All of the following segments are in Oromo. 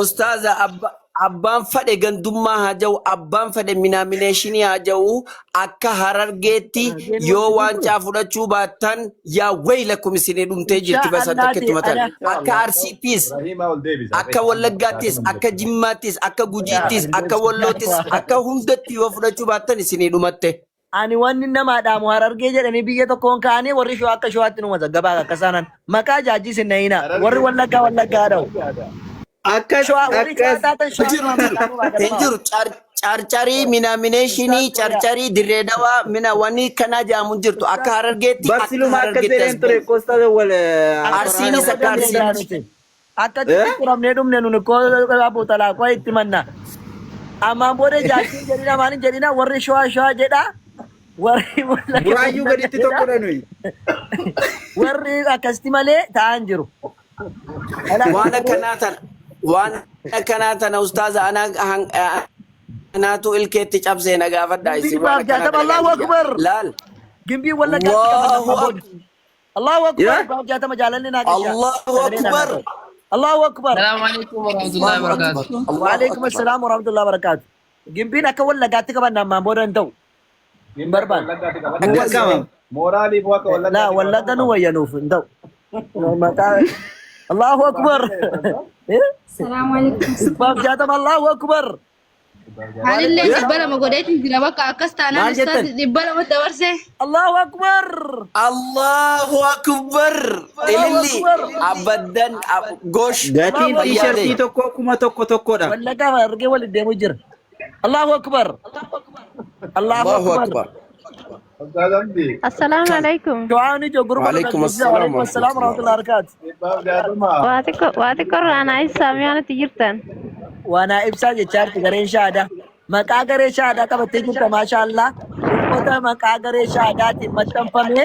Ustaaza abbaan fadhe gandummaa haa ja'u, abbaan fadhe minaamineeshinii haa ja'u, akka Harargeetti Harargeen yoo wanti kun waancaa fudhachuu baattan yaa waylakum isinii dhumtee jirti Inshaa basaan takka Allaati itti matan. ana Akka Arsiittis, Rahimaa ol deebisa. akka Wallaggaattis, akka Jimmaattis, akka Gujiittis, akka Walloottis, akka hundatti yoo fudhachuu baattan isinii dhumatte. Ani wanni namaa dhaamu Harargee jedhanii biyya tokkoon ka'anii warri shawaa akka shawaatti nu mazaggabaa akka isaanan maqaa jaajjii sin na'ina warri wallaggaa wallaggaa dha'u. Akkas Shawaa warri shawaa akkas taatan Hin shawaa jiru, hin jiru. maqaa nu Hin galmaa. jiru. Carcarii minaamineeshinii, carcarii dirree dawaa mina wanni kanaa jedhamu hin jirtu. Akka Harargeetti, bar akka siluma akkas Harargeetti as jedheen ture bahi. kosta wal Arsiinis akka Arsiitti. Akka curamnee dhumne nun koo abu talaa koo itti manna. Ammaan booda jaartiin jedhina maaliin jedhina warri shawaa shawaa jedha. Warri wallagga Buraayyuu wallagga gaditti jedha. tokkodha nuyi. Warri akkasitti malee ta'an jiru. Waan akkanaa tana waan akkanaa tana ustaaza anaatu ilkeetti cabsee na gaafadhaa Gimbii isin waan dhibbaaf akkanaa jaatama dalagaa Allahu kiyya. Akbar. Laal. Gimbii wallaggaatti qaban Allahu ammaa booda. akbar. Allahu Akbar. Yaa? 160 jaalalli naa gashaa. Allahu Sagalee naa akbar. ta'u. Allahu Akbar. Salaamu alaikum warahmatullahi Allahu akbar. wabarakatuh. Allahu Waalaikum akbar. assalaam warahmatullahi wabarakatuh. Gimbiin akka wallaggaatti qaban ammaan booda hin ta'u. Hin barbaanne. Nu Wallaggaatti wayya. Dirqama. Mooraaliif akka Laa wallaggaatti wallagga nu qabatamuu qaba. wayya nuuf hin ta'u. Maqaa Allahu Akbar. Salaamu alaikum. 160 Allahu Akbar. Anillee Yaa? 200 godheetiin jira bakka akkas taanaan Maal jettan? ustaazi 200 dabarse. Allahu Akbar. Allahu akbar. Allahu Ililli Akbar. abaddan gosh Gatiin Allahu Akbar. tiishartii fayyaade. tokkoo 1000 tokkodha. Wallaggaa fi Harargee waliin deemuu jira. Allahu Akbar. Allahu Allahu Akbar. akbar. Ustaaz Abdi. Assalaamu Kan. alaikum. Du'aan ijoo gurba nu Waalaikum dhaggeessisa. assalam Waalaikum assalaam warahmatullahi warahmatullahi wabarakatuh. 160. Waa xiqqoo irraa naa ibsaa mi'a nuti jirtan. Waa naa ibsaa jechaa jirti gareen shaadaa. Maqaa garee shaadaa qabattee jirta maashaa Allah. Uffata maqaa garee shaadaatiin maxxanfame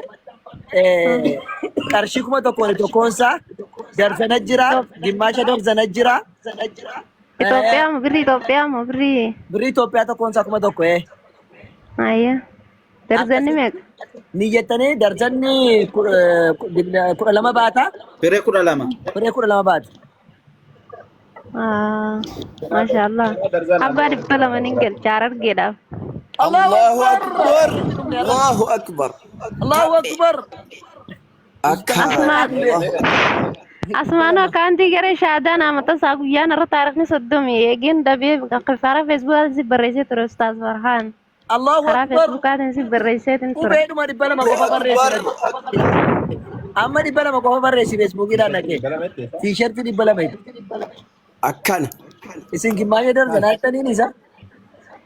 qarshii 1000 tokkoonsaa darzana jira, gimmaasha darzana jira. Itoophiyaa moo birrii Itoophiyaa moo birrii Birrii Itoophiyaa tokkoonsaa 1000. Ayya. Darzanni Akkasitti meeqa? niyyattanii darzanni 12 baata. Firee 12. Firee 12 baata. Ah, Maashaallah. Abbaa 200 nin galcha Harargeedhaaf. Allahu Allahu Akbar. akbar. Allahu akbar. Allahu Akbar. Akka Asumaan Allahu asumaan akkaantii garee shaadaa naa maxxansaa guyyaan irra taarikni 30 eegeen dhabee karaa feesbuukaatiin si barreessee ture Ustaaz Farhaan. Allahu Karaa Akbar. feesbuukaatiin si barreesseetiin ture. Qubeedhuma 200 qofa akbar. barreessi. Amma 200 qofa barreessi feesbuukiidhaan dhaqee. Tiishartii 200 itti. Akkana. Isin gimmaashee darzanaa jettaniin isa.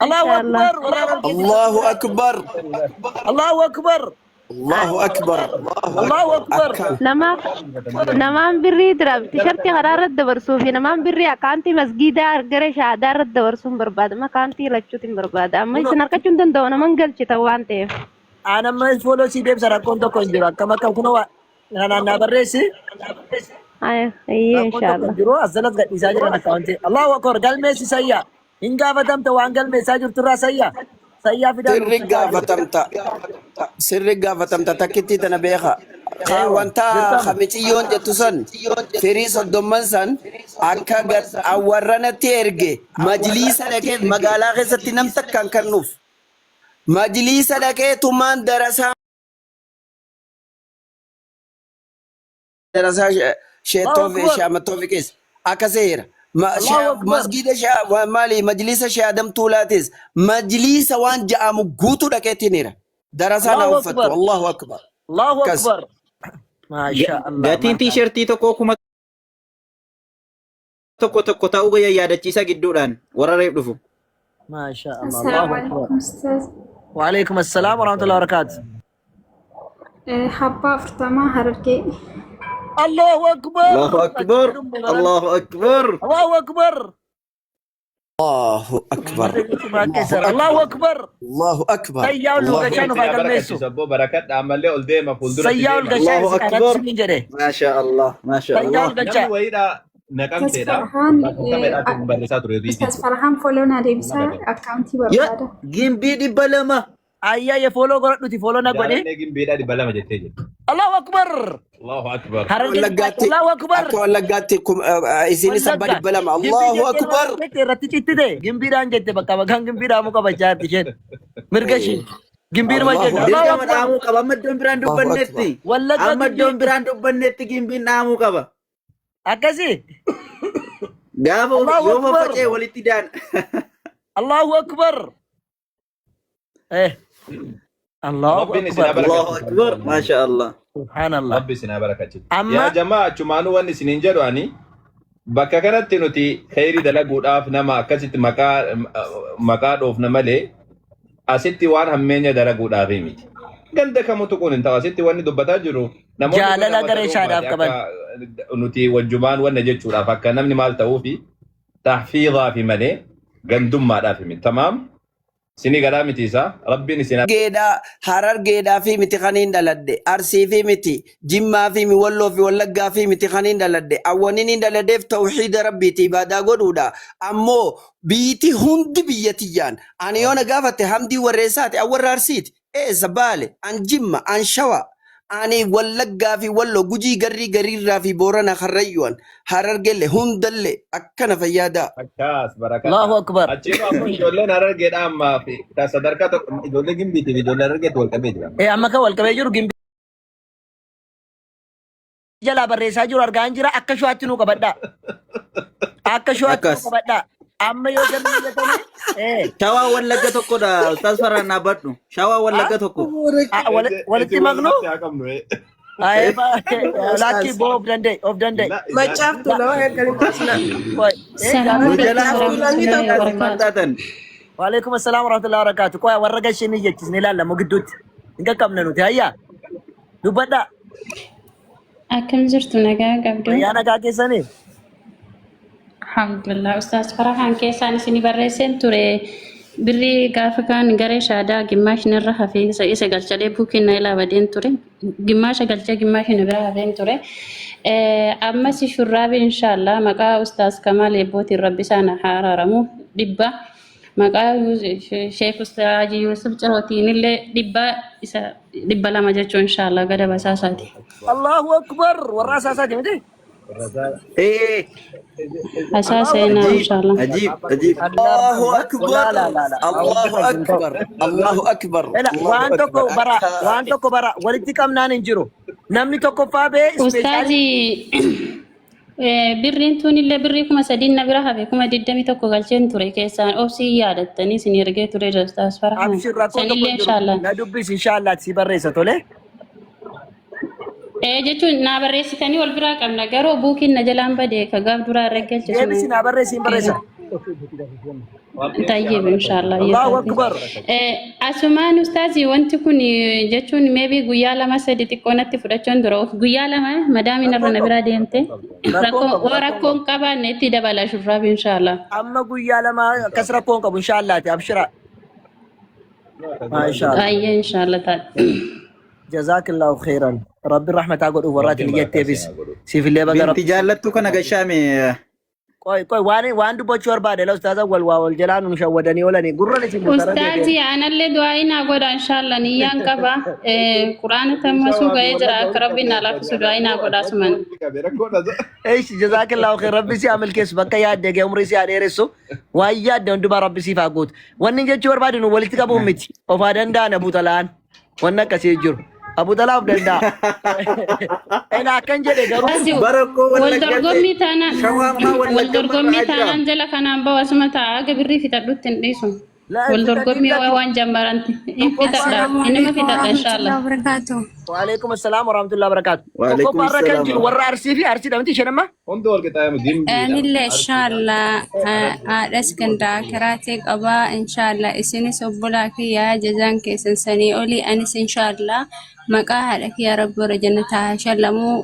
Allahu Inshaallah. Akbar. Warra Harargeetti Allahu akbar. Allahu Akbar. Allahu akbar. Allahu Akbar. Akkana. Namaaf namaan birrii dira tishartii karaa irratti dabarsuu fi namaan birrii akkaantii masgiidaa gara shaadaa irratti dabarsuun barbaada. Makaantii lachuutiin barbaada. Amma isin harkachuu hin danda'u naman galchita waan ta'eef. Aan amma fooloo sii deebisa rakkoon tokko hin jiru. Akkam akkam kunoo kanaan naa barreessi. Ayyee Rakkoon tokko inshaallah. hin jiru. As jalas gadhiisaa jiran akkaawuntii. Allahu Akbar galmeessi sayyaa. Hin gaafatamta waan galmeessaa jirturraa sayyaa. Sayyaa fidaa nuuf Sirri fidaa jiru. gaafatamta. Sirri gaafatamta takkittii tana beeka. Ka Eewa wanta dirqama. kamiciyyoon jettu san firii soddomman san akka gad awwarranatti erge majliisa dhaqee magaalaa keessatti nam takkaan kennuuf. Majliisa dhaqee tumaan darasaa darasaa Allahu sheettoofi Akbar. shaamatoofi keessa akka seera. Allahu Akbar. Masgiida maali majliisa shee Adam Tuulaatis majliisa waan ja'amu guutuu dhaqeetiin darasaa naa Allahu uffattu. Akbar. Allahu Akbar. Allahu Akkas. Akbar. Maasha Allah. Gatiin Maasha Allah. tiishartii tokkoo 1000 ta'uu gayya yaadachiisa gidduudhaan warra reef dhufu. Maasha Allah. Assalaamu Allahu Akbar. alaikum ustaaz. Waalaikum assalam warahmatullahi wabarakatuh. Habbaa 40 Harargee. Allahu Akbar. Allahu Akbar. Allahu Akbar. Allahu Akbar. Allahu Akbar. Allahu Akbar. Allahu Akbar. Sayyaa ol Allahu galchaa nuuf haa galmeessu. Obbo barakadha ammallee ol deema fuulduratti Sayyaa ol deema. galchaa Allahu isin Akbar. anatti sin jedhe. Maasha Allah. Maasha Sayyaa Allah. ol galchaa. Namni wayiidha Ustaaz naqamteedha. Farhaan Naqamteedha barreessaa ture Ustaaz riitii. Farhaan foloo naa deebisaa akkaawuntii Ya barbaada. gimbii 200. Ayyaayye follow godhadhuti follow na godhi. Jaalannee gimbiidhaa 200 jettee jirti. Allahu akbar. Allahu akbar. Harargee Wallaggaatti Allahu akbar. akka Wallaggaatti isinis abbaa 200. Gimbii Allahu jettee akbar. jette irratti cittite gimbiidhaan jette bakka maqaan gimbiidhaa muka qabachaa jirti isheen. Mirga ishee. Gimbiidhuma Allahu jette. Allahu Dirqama akbar. dhaamuu qaba. Amma iddoon biraan Allahu akbar. dubbannetti. Wallagga Amma gimbii iddoon biraan dubbannetti gimbiin dhaamuu qaba. akkasii. Gaafa Allahu yoo akbar. faffaca'e walitti daan. Allahu akbar. Eh. Allahu Rabbiin isin haa akbar. Allahu barakachiisu. akbar. Maasha Allah. Subhanallah. Rabbi isin haa barakachiisu. Amma Yaa jamaa achumaanuu wanni isiniin jedhu ani bakka kanatti nuti kheyrii dalaguudhaaf nama akkasitti maqaa maqaa dhoofna malee asitti waan hammeenya dalaguudhaaf miti. Ganda kamuu tuquun hin ta'u asitti wanni dubbataa jiru namoonni kun jaalala namoota garee shaadhaaf dhuunfaati qaban. akka nuti wajjumaan wanna jechuudhaaf akka namni maal ta'uufi tahfiidhaa fi malee gandummaadhaaf miti. Tamaam isinii galaa miti isaa rabbiin isin Geedhaa Harargeedhaa fi miti kaniin dhaladhe Arsii fi miti Jimmaa fi mi Walloo fi Wallaggaa fi miti kaniin dhaladhe awwaniin hin dhaladheef tawxiida rabbiiti ibaadaa godhuudha ammoo biiti hundi biyya tiyyaan ani yoo na gaafatte hamdii warreessaati an warra Arsiiti eessa Baale an Jimma an Shawa ani Wallaggaa fi Walloo Gujii garrii gariirraa fi Boorana Karrayyuwan Harargelle hundalle akkana fayyaadaa. Akkas barakadha. Allahu akbar. Achiin ammoo ijoolleen harargeedha ammaa fi ta sadarkaa tokko ijoollee gimbiitii fi ijoollee harargeetu wal qabee jira. Eh amma kan wal qabee jiru gimbii jalaa barreessaa jiru argaa hin jira akka shuwaatti nuu qabadhaa. Akka shuwaatti nuu Akkas. qabadhaa. Amma yoo jarri biyyatanii eh Shawaa Wallagga tokkodha. Ustaaz Farhaan dhaabbadhu. Shawaa Wallagga tokko. Walitti Isin maqnu walumatti haa qabnu. Lakkii boo of danda'e of danda'e. Macaaf tuulama gargaritti Qoy Salaamu Nu alaikum jalaa Macaaf tuulamni warahmatullahi tokko maal wabarakatuh. taatan? Waalaikum assalam warahmatullahi wabarakatuh. Qoy warra gashee ni jechisne ilaalla moo gidduutti. Hin qaqqabne nuti hayyaa. Dubbadhaa. Akkam jirtu nagaa qabdu? Fayyaa nagaa keessanii. Alhamdulillah. Ustaaz Farahaan keessaan isinii barreesseen ture. Birrii gaafa kaan garee shaadaa gimmaashni irra hafee isa galchalee buukiin na ilaa badeen ture. Gimmaasha galchee gimmaashni bira hafeen ture. Ammas shurraabii inshaallah maqaa Ustaaz Kamaal Eebbootiin rabbi isaan haa araaramu 100 maqaa Sheek Ustaaz Yuusuf Cirootiin illee 100 isa 200 jechuun inshaallah gada basaasaati. Allahu akbar. Warra asaasaati miti. Ee, Asaa Allahu seenaa akbar. ajiib, inshaallah. ajiib, ajiib. Allahu La akbar la la la. Allahu akbar Allahu akbar Ela Allahu waan tokko akbar bara akka waan tokko bara walitti qabnaan hin jiru. Namni tokkoffaa bee ispeeshaalii Ustaazi birriin tun illee birrii 3000 na bira hafe 21,000 galcheen ture keessaan obsii yaadattanii isin ergee ture Ustaaz Farhaan. Abshir rakkoon tokko Sanillee hin jiru. inshaallah. Na dubbisi inshaallah si barreessa tole. Jechuun naa barreessitanii wal biraa qabna garuu buukiin na jalaan bade ka gaaf duraa irra galche Deebisi suna. naa barreessi hin barreessa. Tayyib inshaallah Allahu yeetaati. akbar. Asumaan ustaazi wanti kun jechuun maybe guyyaa lama sadi xiqqoo natti fudhachuun dura of guyyaa lama madaamiin irra Rakkoon na qabu. biraa deemte Rakkoon rakkoo qabu. oo Rakkoon rakkoon qabu. qabaanne itti dabala shurraab inshaallah. Amma guyyaa lama akkas rakkoon qabu inshaallaati abshira. Maashaallah. Ayyee inshaallah taate. Jazaakillahu khairan. Rabbi rahmataa godhuuf warraati Rabbiin ni barakaa jetteefis. isin haa godhu. Siifillee baga Binti rabbi. jaallattu kana gashaame. Qoy qoy waan waan dubbachuu barbaade la ustaaza wal waa wal jalaa nu shawwadanii oolanii gurra isin mutarra deebi'e. Ustaazi anallee du'aa naa godha inshallah niyyaan qaba. Quraana tammasuu ga'ee jira akka rabbiin naa laaffisu du'aa naa godha asuman. Eish jazaakillahu khair rabbi si haa milkeessu bakka yaadde ga'e umrii si haa dheeressu waan yaadde hundumaa rabbi siif haa guutu. Wanni jechuu barbaadu nu walitti qabuun miti of haa danda'an Abu Xalaan wanni akkasii jiru. Abu Xalaa of danda'a. Ela akkan jedhe garuu Ustaazi Bara koo wal Wallagga dorgommii taanaan Shawaa ammaa wal Wallagga dorgommii marraa jira. taanaan jala kanaan bahu asuma taa'a aga birrii fixadhutti hin dhiisu. la Wal dorgommii fixadhiin waan jammaranti hin fixadha Assalaamu inuma alaikum fixadha warahmatullahi inshallah. wabarakatuh. Waalaikum assalam warahmatullahi wabarakatuh. Waalaikum Tokkoffaa irra kan salaam. jiru warra Arsii fi Arsiidha miti isheen amma? Hundi wal qixxaamu gimbiidha. Anillee Arsiidha. inshallah haadhas gandaa kiraatee qabaa inshallah isinis obbolaa kiyyaa jazaan keessan sanii olii anis inshallah maqaa haadha kiyyaa rabbi warra jannataa haa shallamuu.